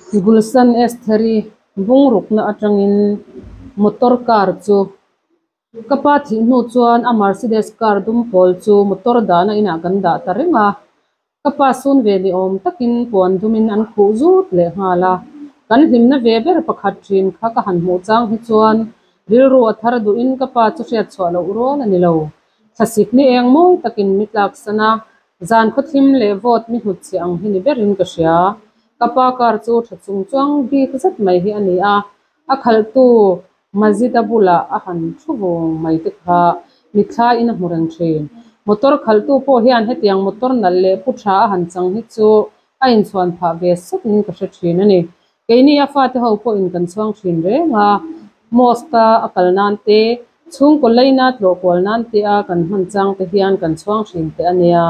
Gulsan Estheri bungrukna atangin motor car chu ka pa thih hnu chuan a Mercedes car dum pawl chu motor dahna inah kan dah ta reng a. Ka pa sun ve ni awm takin puan dumin an khuh zut leh nghal a. Kan hlimna ve ber pakhat thin kha ka han hmuh chang hi chuan rilru a thar duhin ka pa chu hriat chhuah loh rual a ni lo. Thlasik ni eng mawi takin mi tlaksan a, zan khawthim leh vawt mi hnutchhiah ang hi ni berin ka hria. Ka pa car chu tha chung chuang bik zet mai hi a ni a, a khalhtu Mazida bulah a han thu vung mai te kha mitthla in a hmu reng thin. Motor khalhtu pawh hian hetiang motor nalh leh pu tha a han chang hi chu a inchhuan phah ve sawtin ka hre thin a ni. Keini a fate ho pawhin kan chhuang thin reng a, mosque-a a kal nan te, chhungkaw leina tlawh kual nan te a kan hman chang te hian kan chhuang thin teh a nia.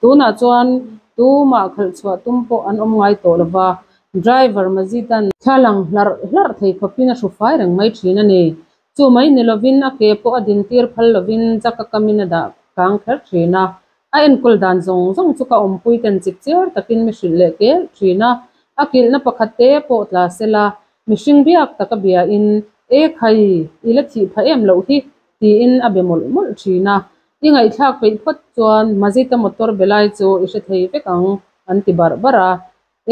Tunah chuan tumah khalh chhuah tum pawh an awm ngai tawh lo va, driver Mazidan thla lang hlarh hlarh thei khawpin a hru fai reng mai thin a ni. Chu mai ni lovin a ke pawh a dintir phal lovin Jack-a kamin a dah kang kher thin a. A enkawl dan zawng zawng chu ka awmpui ten chip chiar takin mi hrilh leh kel thin a, a kilhna pakhat te pawh tla sela, mihring biak taka biain, E khai, i la thih pha em loh hi, tiin a be mawlh mawlh thin a. I ngaihthlak peih phawt chuan Mazita motor be lai chu i hre thei vek ang, an ti barh barh a.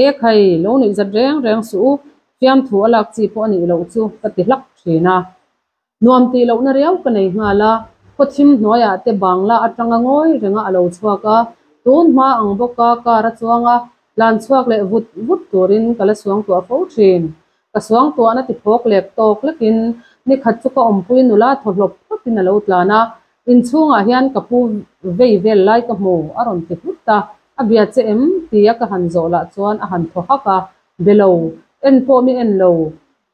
E khai, lo nuih zat reng reng suh u, fiamthu a lak chi pawh a nih loh chu, ka ti hlak thin a. Nuam tih lohna riau ka nei nghal a, khawthim hnuaiah te bangla atanga ngawi renga a lo chhuak a, tun hma ang bawka car a chuang a, tlan chhuak leh vut vut turin ka la suangtuah fo thin. Ka suangtuahna ti phawk lek tawk lekin nikhat chu ka awmpui nula thaw hlawp hlawpin a lo tlan a, inchhungah hian ka pu vei vel lai ka hmu a rawn ti hlut a, a bia che em? tia ka han zawh lah chuan a han thaw hak a, be lo, en pawh mi en lo.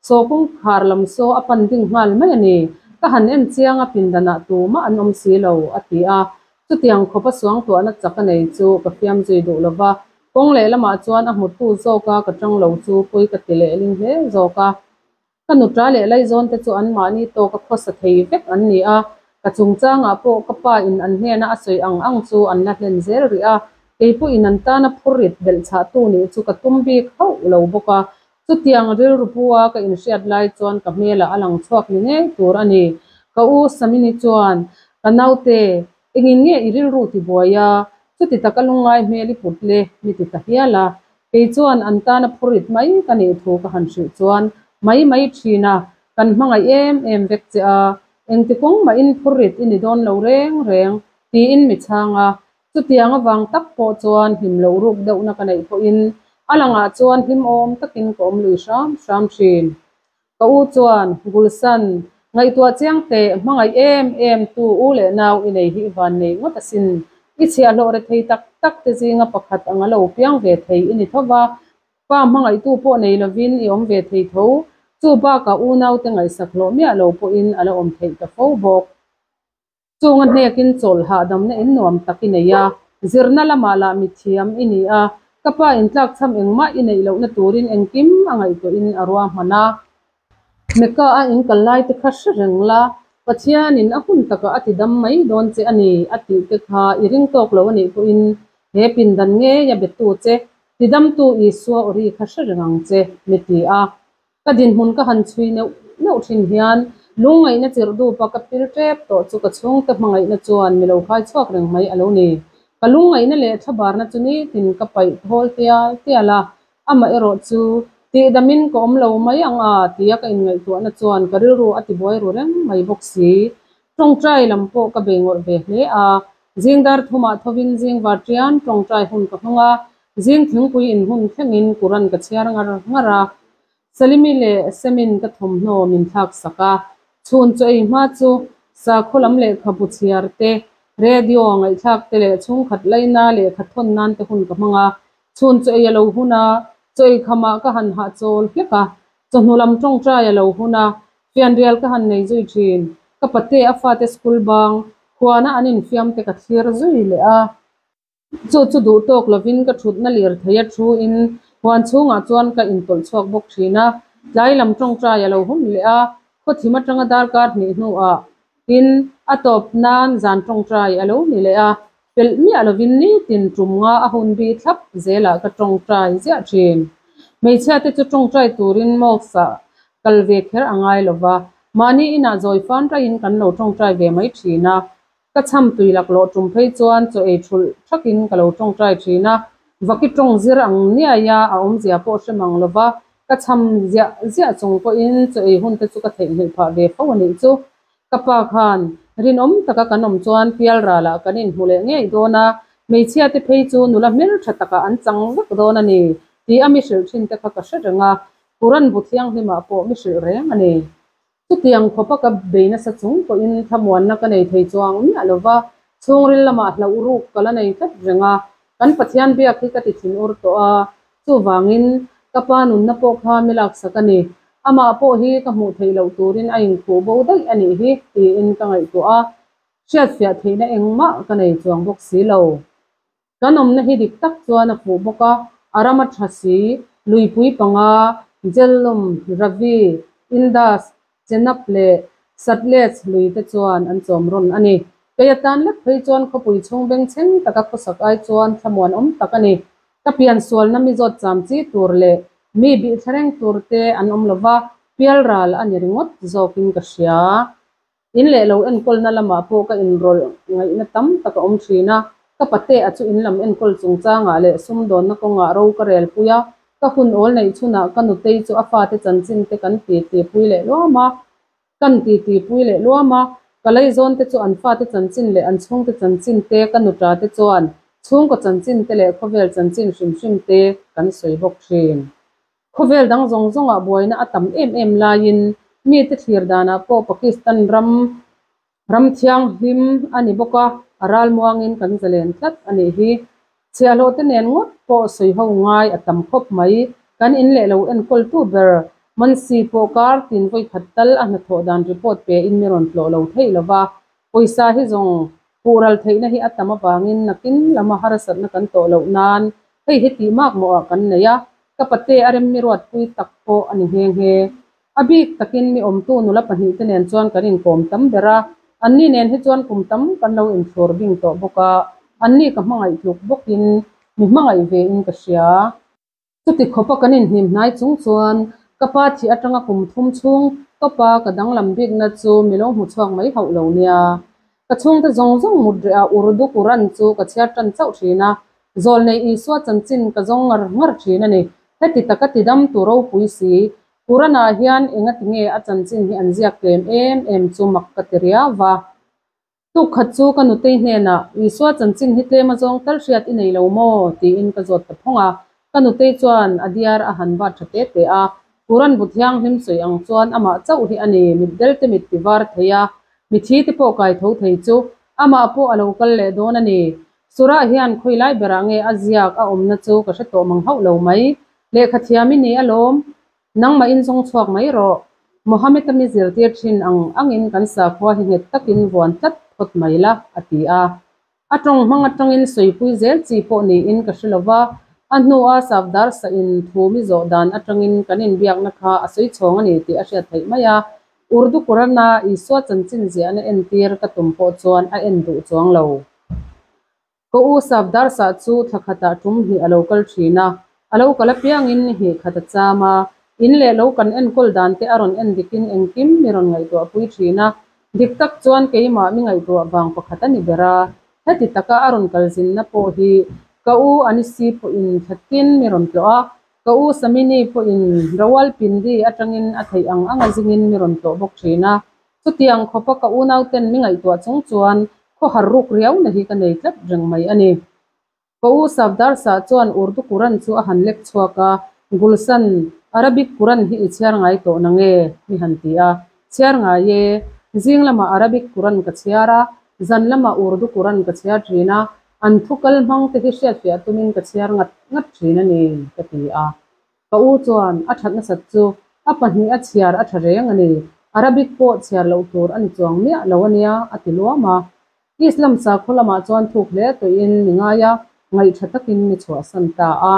Saw kawngkhar lam saw a pan ding nghal mai a ni. Ka han en chiang a pindanah tumah an awm si lo, a ti a. Chutiang khawp a suangtuahna chak a nei chu ka fiam zui duh lo va. Kawng lehlamah chuan a hmutu zawka ka tang lo chu pawi ka ti leh ling hle zawk a. Ka nuta leh laizawn te chu anmahni tawka khawsa thei vek an ni a. Ka chungchangah pawh ka pa in an hnena a sawi ang ang chu an la hlen zel rih a. Keipawhin an tana phurrit belhchhahtu nih chu ka tum bik hauh lo bawk a. Chutiang rilru pu-a ka inhriat lai chuan ka hmelah a lang chhuak ni ngei tur a ni. Ka u Samini chuan, Ka naute, engin nge i rilru ti buai a? Chuti taka lungngai hmel i put le, mi ti ta hial a. Kei chuan an tana phurit mai ka nih thu ka han hrilh chuan mai mai thin a, kan hmangaih em em vek che a, engti kawng mahin phurit i ni dawn lo reng reng, tiin mi chhang a. Chutiang avang tak pawh chuan hlim loh ruk deuhna ka neih pawhin a langah chuan hlimawm takin ka awm lui hram hram thin. Ka u chuan, Gulsan, ngaihtuah chiang teh, hmangaih em em tu u leh nau i nei hi i van nei ngawt asin. I chhiahhlawh rethei tak tak te zinga pakhat anga lo piang ve thei i ni tho va, pa hmangaihtu pawh nei lovin i awm ve thei tho. Chu bakah unaute ngaihsak hlawh miah lo pawhin a la awm theih ta fo bawk. Chunga hnekin chawlh hahdamna in nuam tak i nei a, zirna lamah lah mithiam i ni a, ka pa intlakchham engmah i neih lohna turin engkim a ngaihtuahin a ruahman a. Mecca a in kal lai te kha hre reng la, Pathianin a hun takah a ti dam mai dawn che a ni a tih te kha i ring tawk lo a nih pawhin he pindan ngei a betu che, tidamtu Isua awri kha hre reng ang che, mi ti a. Ka dinhmun ka han chhui neuh neuh thin hian lungngaihna chirh dupa ka pil tep tawh chu ka chhungte hmangaihna chuan mi lo khai chhuak reng mai a lo ni. Ka lungngaihna leh thlabarna chu nitin ka paih thawl tial tial a, amah erawh chu tihdamin ka awm lo mai ang a tia ka inngaihtuahna chuan ka rilru a tibuai ru reng mai bawk si. Tawngtai lam pawh ka bei ngawrh ve hle a, zing dar thumah thovin zing vartian tawngtai hun ka hmang a, zing thingpui in hun thlengin Quran ka chhiar ngar ngar a. Salimi leh Semin ka thawmhnaw min thlak sak a, chhun chaw ei hma chu sakhaw lam lehkhabu chhiar te, radio ngaihthlak te leh chhungkhat laina lehkha thawn nan te hun ka hmang a, chhun chaw ei a lo hun a, chaw ei khamah ka han hahchawl hlek a, Chawhnu lam tawngtai a lo hun a, fianrial ka han nei zui thin. Ka pate a fate school bang, khuana an infiam te ka thlir zui leh a. Chu chu duh tawk lovin ka thutna lir thei a thu in huan chhungah chuan ka intawlh chhuak bawk thin a. Tlai lam tawngtai a lo hun leh a, khawthim atanga darkar hnih hnuah tin a tawp nan zan tawngtai a lo ni leh a. Pelh miah lovin nitin tum nga a hun bi thlap zelah ka tawngtai ziah thin. Hmeichhiate chu tawngtai turin mosque-ah kal ve kher a ngai lo va, mahni inah zawi fan raiin kan lo tawngtai ve mai thin a. Ka chham tui laklawh tum phei chuan chaw ei thulh thakin ka lo tawngtai thin a, vaki tawng zir ang niai a, a awmzia pawh hre mang lo va, ka chham ziah ziah chung pawhin chaw ei hun te chu ka theihnghilh phah ve fo a nih chu. Ka pa khan rinawm taka kan awm chuan pialralah kan inhmu leh ngei dawn a, hmeichhia te phei chu nula hmeltha takah an chang vek dawn a ni tih a mi hrilh thin te kha ka hre reng a, Quran bu thianghlimah pawh mi hrilh reng a ni. Chutiang khawpa ka bei nasa chung pawhin thlamuanna ka nei thei chuang miah lo va, chhungril lamah hlauh ruk ka la nei tlat reng a, kan Pathian biak hi ka ti thin ur tawh a, chuvangin ka pa nunna pawh kha mi laksak a ni. Amah pawh hi ka hmuh theih loh turin a inkhuh bo daih a nih hi tiin ka ngaihtuah a, hriatfiah theihna engmah ka nei chuang bawk si lo. Kan awmna hi dik tak chuan a fuh bawk a, a ram a tha si, luipui panga, Jhelum, Ravi, Indus, Chenab leh Sutlej lui te chuan an chawm rawn a ni. Kei atan lek phei chuan khawpui chhung bengchheng taka khawsak ai chuan thlamuan awm tak a ni. Ka pian sualna mi zawt cham chi tur leh mi bih thla reng tur te an awm lova, pialral a ni ringawt zawkin ka hria. In leh lo enkawlna lamah pawh ka inrawlh ngaihna tam tak a awm thin a, ka pate a chu in lam enkawl chungchangah leh sumdawnna kawngah ro ka rel pui a, ka hun awl neih chhunah ka nutei chu a fate chanchin te kan ti ti pui leh luam a, kan ti ti pui leh luam a, ka leizawn te chu an fate chanchin leh an chhungte chanchin te ka nuta te chuan chhungkaw chanchin te leh khawvel chanchin hrim hrim te kan sawi bawk thin. Khawvel dang zawng zawngah buaina a tam em em laiin mite thlir danah pawh Pakistan ram ram thianghlim a ni bawk a, a ralmuangin kan zalen tlat a nih hi. Chhiahhlawh te nen ngawt pawh sawi ho ngai a tam khawp mai. Kan in leh lo enkawltu ber Mansi pawh kar tin vawikhat tal a hnathawh dan report pe in mi rawn tlawh lo theih lo va, pawisa hi zawng Puh ral theihna hi a tam avangin nakin lama harsatna kan tawh loh nan hei hi tih mak mawhah kan nei a, ka pate a remmi ruatpui tak pawh a ni nghe nghe. A bik takin mi awmtu nula pahnihte nen chuan kan inkawm tam ber a, anni nen hi chuan kum tam kan lo inthlur bing tawh bawk a, anni ka hmangaih tluk bawkin mi hmangaih vein ka hria. Chuti khawpa kan inhnim hnai chung chuan ka pa thih atanga kum thum chhung tawpa ka danglam bikna chu mi lo hmu chhuak mai hauh lo nia. Ka chhungte zawng zawng mut reh a Urdu Quran chu ka chhiar tan chauh thin a, Zawlnei Isua chanchin ka zawng ngar ngar thin a ni. Heti taka tidam tu ropui si, Quran-ah hian engatinge a chanchin hi an ziak tlem em em chu mak ka ti riau va. Tukkhat chu ka nutei hnenah, Isua chanchin hi tlem a zawng tal hriat i nei lo maw? tiin ka zawt ta phawng a. Ka nutei chuan a diar a han bat tha te te a. Quran bu thianghlim sawi ang chuan amah chauh hi a ni, mitdel te mit ti var thei a, mithi te pawh kai tho thei chu amah pawh a lo kal leh dawn a ni. Surah hian khawi lai berah nge a ziak a awmna chu ka hre tawh mang hauh lo mai. Lehkha thiam i ni alawm. Nangmah in zawng chhuak mai rawh. Mohammed-a mi zirtir thin ang angin kan sakhua hi nghet takin vuan tlat phawt mai la, a ti a. A tawng hmang atangin sawipui zel chi pawh niin ka hre lo va, a hnua Safdar Sah-in thu mi zawh dan atangin kan inbiakna kha a sawi chhawng a ni tih a hriat theih mai a. Urdu Quran-a Isua chanchin ziahna entir ka tum pawh chuan a en duh chuang lo. Ka u Safdar Sah chu thla khatah tum hnih a lo kal thin a, a lo kal apiangin ni hnih khat a cham a, in leh lo kan enkawl dan te a rawn en dikin engkim mi rawn ngaihtuah pui thin a, dik tak chuan keimah mi ngaihtuah vang pakhat a ni ber a, heti taka a rawn kal zinna pawh hi ka u Anisi pawhin thla tin mi rawn tlawh a, ka u Samini pawhin Rawalpindi atangin a theih ang anga zingin mi rawn tlawh bawk thin a. Chutiang khawpa ka unauten mi ngaihtuah chung chuan khawhar ruk riauna hi ka nei tlat reng mai a ni. Ka u Safdar Shah chuan Urdu Quran chu a han lek chhuak a, Gulsan, Arabic Quran hi i chhiar ngai tawh na nge? mi han ti a. Chhiar ngai e, zing lamah Arabic Quran ka chhiar a, zan lamah Urdu Quran ka chhiar thin a, an thu kal hmang te hi hriatfiah tumin ka chhiar ngat ngat thin a ni, ka ti a. Ka u chuan a that nasat chu a pahnih a chhiar a tha reng a ni, Arabic pawh chhiar loh tur a ni chuang miah lo a nia, a ti luam a. Islam sakhaw lamah chuan thuk hle tawhin mi ngai a, ngaih tha takin mi chhuahsan ta a.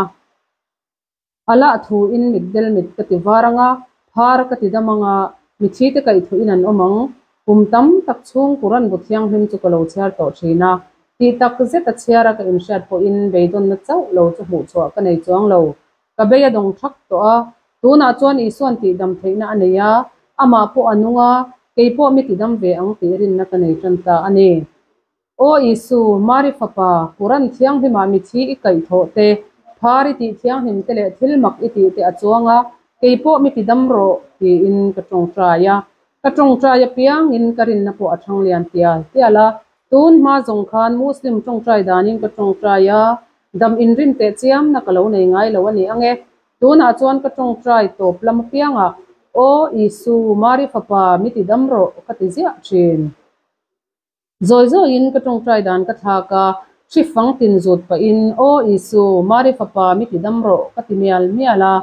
Allah thuin mitdel mit ka ti var ang a, phar ka ti dam ang a, mithi te kaihthawhin an awm ang. Kum tam tak chhung Quran bu thianghlim chu ka lo chhiar tawh thin a, tih tak zet a chhiar a ka inhriat pawhin beidawnna chauh lo chu hmuhchhuah ka nei chuang lo. Ka bei a dawng thak tawh a, tunah chuan Isua'n tihdam theihna a nei a, amah pawh a nung a, kei pawh mi tidam ve ang tih rinna ka nei tan ta a ni. Aw Isu, Mari fapa, Quran thianghlimah mithi i kaihthawh te, phar i tih thianghlim te leh thil mak i tih te a chuang a, kei pawh mi tidam rawh, tiin ka tawngtai a. Ka tawngtai apiangin ka rinna pawh a thang lian tial tial a, tun hma zawng khan Muslim tawngtai danin ka tawngtai a, dam inrin teh chiamna ka lo nei ngai lo a ni ang e. Tunah chuan ka tawngtai tawp lam apiangah, Aw Isu, Mari fapa, mi tidam rawh, ka ti ziah thin. Zawi zawiin ka tawngtai dan ka thlak a, hri fang tin zut pahin, Aw Isu, Mari fapa mi ti dam rawh, ka ti mial mial a.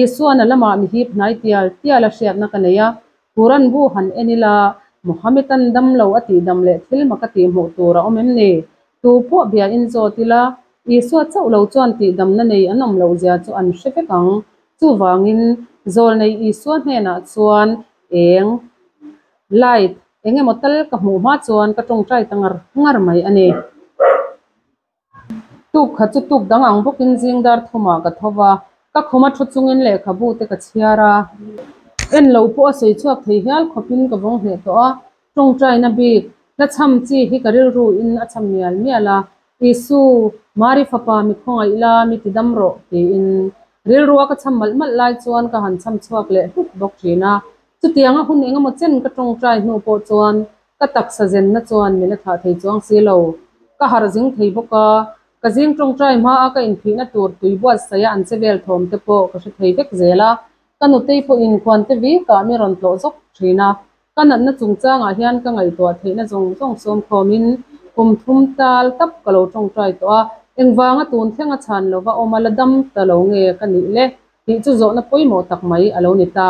Isuan a lamah mi hip hnai tial tial a hriatna ka nei a, Quran bu han en ila, Mohammedan dam lo a tih dam leh thil mak a tih hmuh tur a awm em ni? Tu pawh bia in zawt ila, Isua chauh lo chuan tih damna nei an awm loh zia chu an hre vek ang. Chuvangin, zawlnei Isua hnenah chuan eng, light, Eng emaw tal ka hmuh hma chuan ka tawngtai ta ngar ngar mai a ni. Tuk khat chu tuk dang ang bawkin zing dar thumah ka tho va, ka khuma thu chungin lehkhabu te ka chhiar a. En lo pawh a sawi chhuak thei hial khawpin ka vawng hneh tawh a, tawngtaina bik hla chham chi hi ka rilru in a chham mial mial a, Isu, Mari fapa mi khawngaih la, mi ti dam rawh, tiin rilrua ka chham malh malh lai chuan ka han chham chhuak leh hlut bawk thin a. Chutianga hun engemaw chen ka tawngtai hnu pawh chuan ka taksa zenna chuan min a thlah thei chuang si lo. Ka harh zing thei bawk a, ka zing tawngtai hmaa ka inphihna tur tui buatsaih a an che vel thawm te pawh ka hre thei vek zel a. Ka nutei pawhin khuante vikah mi rawn tlawh zawk thin a, ka natna chungchangah hian ka ngaihtuah theihna zawng zawng sawm khawmin kum thum tal tap ka lo tawngtai tawh a, engvanga tun thlenga chhan lova awm a la dam ta lo nge ka nih le tih chu zawhna pawimawh tak mai a lo ni ta.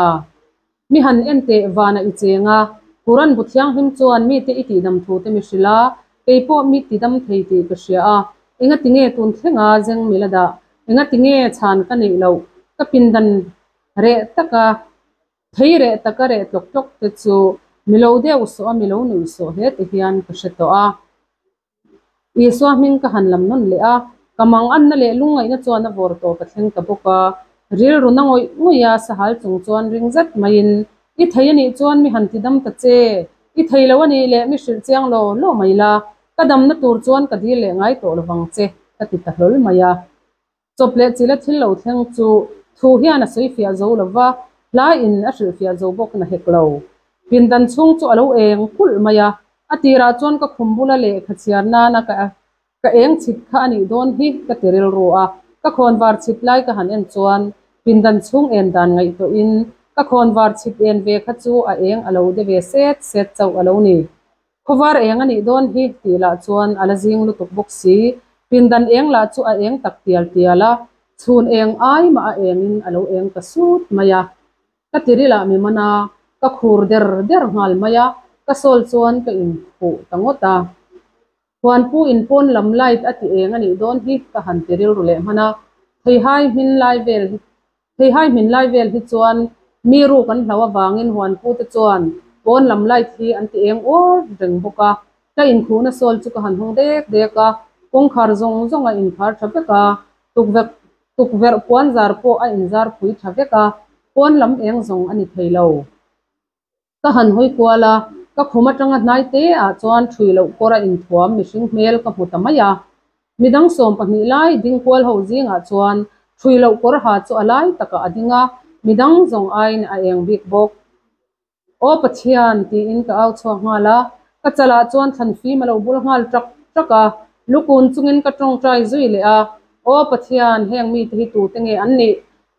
Mi han en teh vana i cheng a, Quran bu thianghlim chuan mite i tihdam thu te mi hrilh a, kei pawh mi tidam thei tih ka hria a, engati nge tun thlenga zeng mi la dah, engati nge chhan ka neih loh, ka pindan reh taka thei reh taka reh tlawk tlawk te chu mi lo deuh sawh a, mi lo nuih sawh hle ti hian ka hre tawh a. Isua hming ka han lam nawn leh a, ka mang anna leh lungngaihna chuan a vawr tawp a thleng ta bawk a. Rilru na ngawih ngawih a, sahal chung chuan ring zet maiin, I thei a nih chuan mi han ti dam ta che, i thei lo a nih leh mi hrilh chiang lo lo mai la, ka damna tur chuan ka dil leh ngai tawh lovang che, ka ti ta hlawl mai a. Chawp leh chila thil lo thleng chu thu hian a sawi fiah zo lo va, hla in a hrilh fiah zo bawk na hek lo. Pindan chhung chu a lo eng kulh mai a, a tirah chuan ka khum bula lehkha chhiar nana ka ka eng chhit kha a nih dawn hi ka ti rilru a, ka khawnvar chhit lai ka han en chuan pindan chhung en dan ngaihtuahin ka khawnvar chhit en ve kha chu a eng a lo de ve set set chauh a lo ni. Khawvar eng a nih dawn hi tih lah chuan a la zing lutuk bawk si. Pindan eng lah chu a eng tak tial tial a, chhun eng ai mah a engin a lo eng ta sut mai a. Ka tiril ah mi man a, ka khur der der nghal mai a, ka sawl chuan ka inkhuh ta ngawt a. Huanpu in pawn lam light a ti eng a nih dawn hi ka han ti rilru leh hman a, theihai hmin lai vel hi Theihai hmin lai vel hi chuan mi ruk an hlau avangin huanpute chuan pawn lam light hi an ti eng uar reng bawk a. Ka inkhuhna sawl chu ka han hawng dek dek a, kawngkhar zawng zawng a inkhar tha vek a, tukverh tukverh puan zar pawh a inzar phui tha vek a, pawn lam eng zawng a ni thei lo. Ka han hawi kual a, ka khum atanga hnai te ah chuan ṭhui loh kawr a inthuam mihring hmel ka hmu ta mai a. Midang 12 lai ding kual ho zingah chuan ṭhui loh kawr ha chu a lai takah a ding a, midang zawng aiin a eng bik bawk. Aw Pathian! tiin ka au chhuak nghal a, ka chalah chuan thlan fim a lo bul nghal ṭak ṭak a, lukun chungin ka ṭawngṭai zui leh a, Aw Pathian! Heng mite hi tute nge an nih?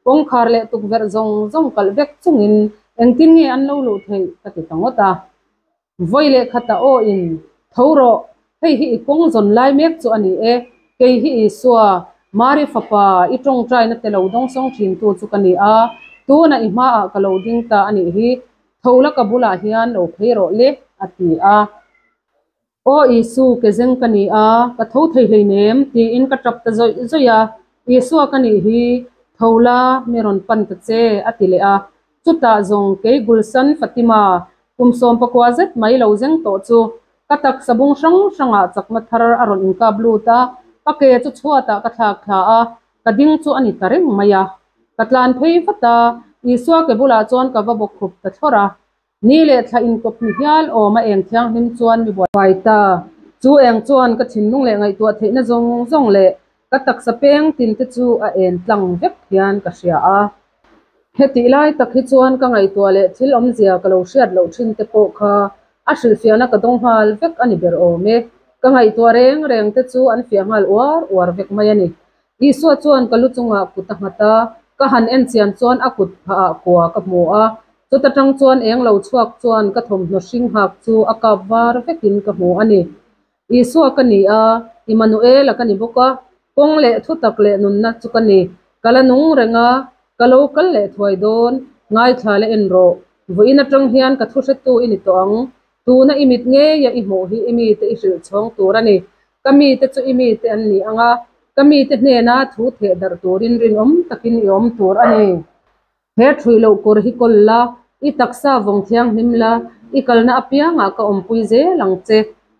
Kawngkhar leh tukverh zawng zawng kalh vek chungin engtin nge an lo luh theih ka ti ta ngawt a. Vawi leh khata aw in, Tho rawh, hei hi i kawng zawn lai mek chu a ni e, kei hi Isua, Mari fapa, i tawngtaina te lo dawngsawng thintu chu ka ni a, tunah i hmaah ka lo ding ta a nih hi, tho la ka bulah hian lo phei rawh le, a ti a. Aw Isu, ke zeng ka ni a, ka tho thei hleinem, tiin ka tap ta zawih zawih a. Isua ka nih hi, tho la, mi rawn pan ta che, a ti leh a. Chutah zawng kei Gulsan Fatima, kum 19 zet mai lo zeng tawh chu, ka taksa bung hrang hrangah chakna thar a rawn inkap lut a, ka ke chu chhuatah ka thlak thla a. ka ding chu a ni ta reng mai a. Ka tlan phei vat a, Isua ke bulah chuan ka va bawkkhup ta thlawrh a. Ni leh thla inkawp ni hial awm a eng thianghlim chuan mi buai ta. Chu eng chuan ka thinlung leh ngaihtuah theihna zawng zawng leh ka taksa peng tin te chu a en tlang vek hian ka hria a. Hetih lai tak hi chuan ka ngaihtuah leh thil awmzia ka lo hriat loh thin te pawh kha a hrilhfiahna ka dawng nghal vek a ni ber awm e. Ka ngaihtuah reng reng te chu an fiah nghal uar uar vek mai a ni. Isua chuan ka lu chungah kut a nghat a, ka han en chian chuan a kut phahah kua ka hmu a, chuta tang chuan eng lo chhuak chuan ka thawmhnaw hring hak chu a kap var vekin ka hmu a ni. Isua ka ni a, Immanuela ka ni bawk a, kawng leh thutak leh nunna chu ka ni. Ka la nung reng a, ka lo kal leh thuai dawn, ngaithla leh en rawh. Vawiin atang hian ka thu hretu i ni tawh ang. Tuna i mit ngeia i hmuh hi i mite i hrilh chhawng tur a ni. Ka mite chu i mite an ni ang a, ka mite hnena thu theh darh turin rinawm takin i awm tur a ni. He ṭhuih loh kawr hi kawl la, i taksa vawng thianghlim la, i kalna apiangah ka awmpui zel ang che.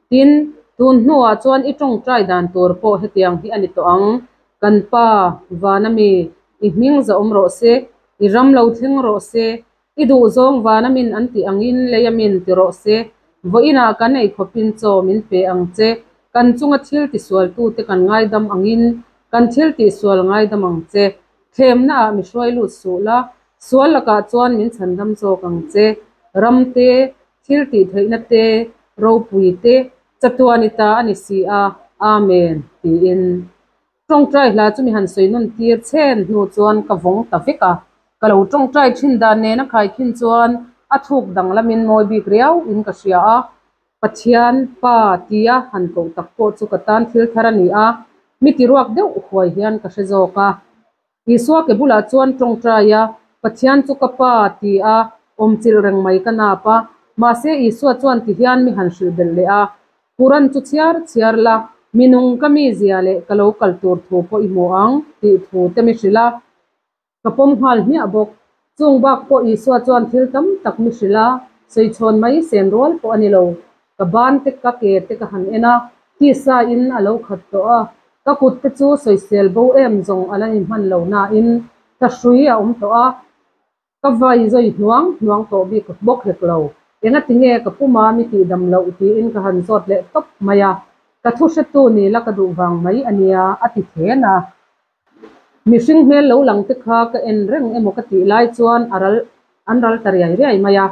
Tin, tun hnuah chuan i ṭawngṭai dan tur pawh hetiang hi a ni tawh ang, Kan Pa, Vana mi, i hming zahawm rawh se, i ram lo thleng rawh se, i duhzawng vana min an tih angin leia min ti rawh se, vawiinah kan ei khawpin chaw min pe ang che, kan chunga thil tisualtute kan ngaidam angin kan thil tihsual ngaidam ang che. Thlemnaah mi hruai lut suh la, sual lakah chuan min chhandam zawk ang che. Ram te, thil tih theihna te, ropui te, chatuan i ta a ni si a, Amen, tiin. Tawngtai hla chu mi han sawi nawn tir chhen hnu chuan ka vawng ta vek a. Ka lo tawngtai thin dan nena khaikhin chuan a thuk danglamin mawi bik riau in ka hria a. Pathian, Pa tia han koh tak pawh chu ka tan thil thar a ni a, mi ti ruak deuh huai hian ka hre zawk a. Isua ke bulah chuan tawngtai a, Pathian chu ka Pa tia awmchilh reng mai ka nap a, mahse Isua chuan ti hian mi han hrilh belh leh a, Quran chu chhiar chhiar la, mi nung ka mizia leh ka lo kal tur thu pawh i hmu ang tih thu te mi hrilh a. Ka pawm nghal hmiah bawk. Chung bak pawh Isua chuan thil tam tak mi hrilh a, sawichhawn mai sen rual pawh a ni lo. Ka ban te ka ke te ka han en a, tisa in a lo khat tawh a, ka kut te chu sawisel bo em zawng a la ni hman lo nain ka hrui a awm tawh a, ka vai zawi hnuang hnuang tawh bik bawk hek lo. Engatinge ka puma mi tihdam loh tiin ka han zawt leh tawp mai a, ka thu hretu ni la ka duh vang mai a nia a ti then a. Mihring hmel lo lang te kha ka en reng emaw ka tih lai chuan a ral an ral ta riai riai mai a,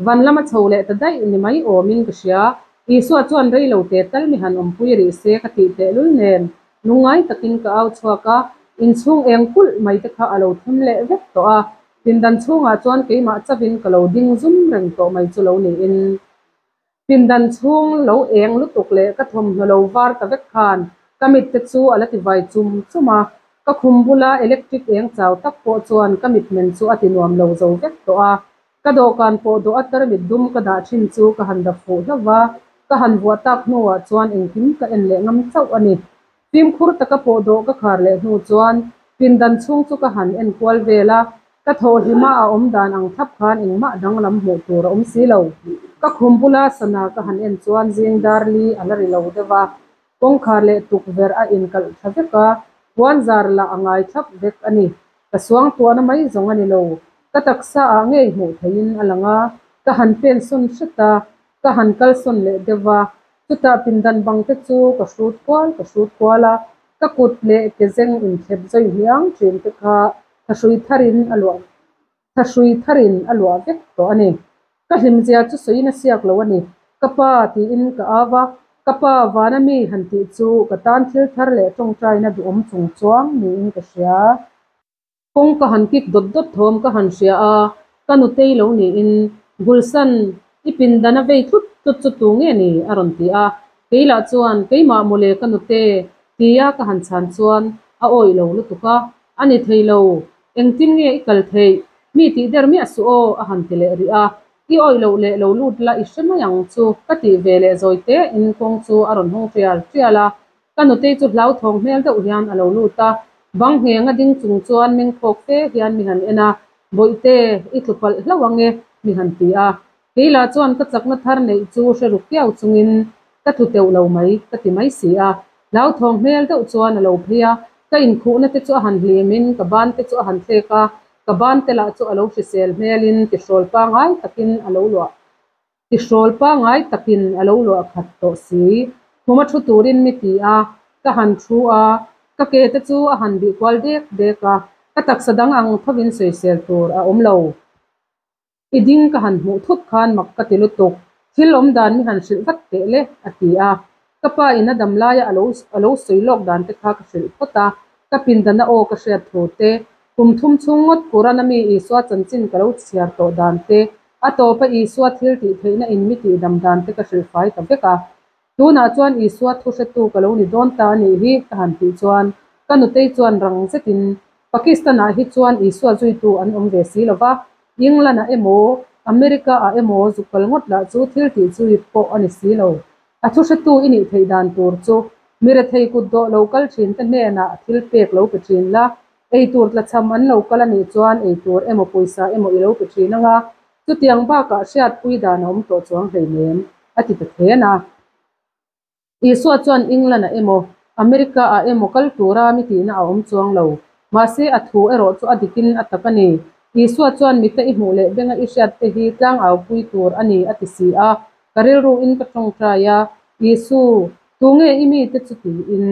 van lama chho leh ta daih ni mai awmin ka hria. Isua chuan rei lo te tal mi han awmpui rih se ka tih tehlul nen lungngai takin ka au chhuak a, inchhung eng kulh mai te kha a lo thum leh vek tawh a, pindan chhungah chuan keimah chavin ka lo ding zum reng tawh mai chu lo niin. Pindan chhung lo eng lutuk leh ka thawmhnaw lo var ta vek khan ka mit te chu a la ti vai chum chum a, ka khum bula electric eng chau tak pawh chuan ka mitmen chu a ti nuam lo zo vek tawh a. Ka dawhkan pawh dawh a tarmit dum ka dah thin chu ka han dap fuh hlauh va, ka han vuah tak hnuah chuan engkim ka en leh ngam chauh a ni. Fimkhur taka pawh dawh ka khar leh hnu chuan pindan chhung chu ka han en kual vel a, ka thawhhlima a awm dan ang thlap khan engmah danglam hmuh tur a awm si lo. Ka khum bula sana ka han en chuan zing dar li a la ri lo deuh a, kawngkhar leh tukverh a inkalh tha vek a, puan zar lah a ngai thlap vek a ni. Ka suangtuahna mai zawng a ni lo, ka taksa ah ngei hmuh theihin a lang a, ka han pen sawn hret a, ka han kal sawn leh deuh a, Chutah pindan bang te chu ka hrut kual ka hrut kual a, ka kut leh ke zeng inthlep zawi hniang thin te kha thahrui tharin a luah thahrui tharin a luah vek tawh a ni. Ka hlimzia chu sawiin a siak lo a ni. Ka pa tiin ka au a, ka pa vana mi han tih chu ka tan thil thar leh tawngtaina duhawm chung chuang niin ka hria. Kawng ka han kik dawt dawt thawm ka han hria a, ka nutei lo niin, Gulsan, i pindan a vei tlut tlut chu tu nge ni? a rawn ti a. Kei lah chuan, Keimah mawle ka nute, tia ka han chhan chuan a awih lo lutuk a, A ni thei lo, engtin nge i kal theih? Mi tih der miah suh aw, a han ti leh rih a. I awih loh leh lo lut la i hre mai ang chu, ka tih ve leh zawi tein kawng chu a rawn hawng tial tial a. Ka nutei chu hlauthawng hmel deuh hian a lo lut a, bang ngheng a ding chung chuan meng phawk fe hian mi han en a, Bawihte, i tlu palh hlauh ang e, mi han ti a. Kei lah chuan ka chakna thar neih chu hre ruk kiau chungin ka tlu teuh lo mai, ka ti mai si a. Hlauthawng hmel deuh chuan a lo phei a, Ka inkhuhna te chu a han hlimin ka ban te chu a han thlek a, ka ban te lah chu a lo hrisel hmelin tihrawl pangai takin a lo luah tihrawl pangai takin a lo luah khat tawh si. Khuma thu turin mi ti a, ka han thu a, ka ke te chu a han bih kual dek dek a, ka taksa dang ang thovin sawisel tur a awm lo. I ding ka han hmuh thut khan mak ka ti lutuk, thil awm dan mi han hrilh vat teh le, a ti a. Ka pa in a dam laia a lo a lo sawi lawk dan te kha ka hrilh phawt a, ka pindana aw ka hriat thu te, kum thum chhung ngawt Quran a mi Isua chanchin ka lo chhiar tawh dan te, a tawpa Isua thil tih theihna in mi tih dam dan te ka hrilh fai ta vek a. Tunah chuan Isua thu hretu ka lo ni dawn ta a nih hi ka han tih chuan ka nutei chuan rang zetin Pakistan-ah hi chuan Isua zuitu an awm ve si lo va, England-ah emaw, America-ah emaw zuk kal ngawt lah chu thil tih zui pawh a ni si lo. A thu hretu i nih theih dan tur chu mi rethei kut dawh lo kal thin te hnenah thil pek lo pe thin la, eitur tlachham an lo kal a nih chuan eitur emaw pawisa emaw i lo pe thin anga chutiang bakah hriatpui dan a awm tawh chuang hleinem, a ti ta then a. Isua chuan England-ah emaw, America-ah emaw kal tura mi tihna a awm chuang lo. Mahse, a thu erawh chu a dikin a tak a ni. Isua chuan mita i hmuh leh benga i hriat te hi tlangau pui tur a ni a ti si a. Ka rilruin ka tawngtai a, Isu, tunge i mite chu tiin?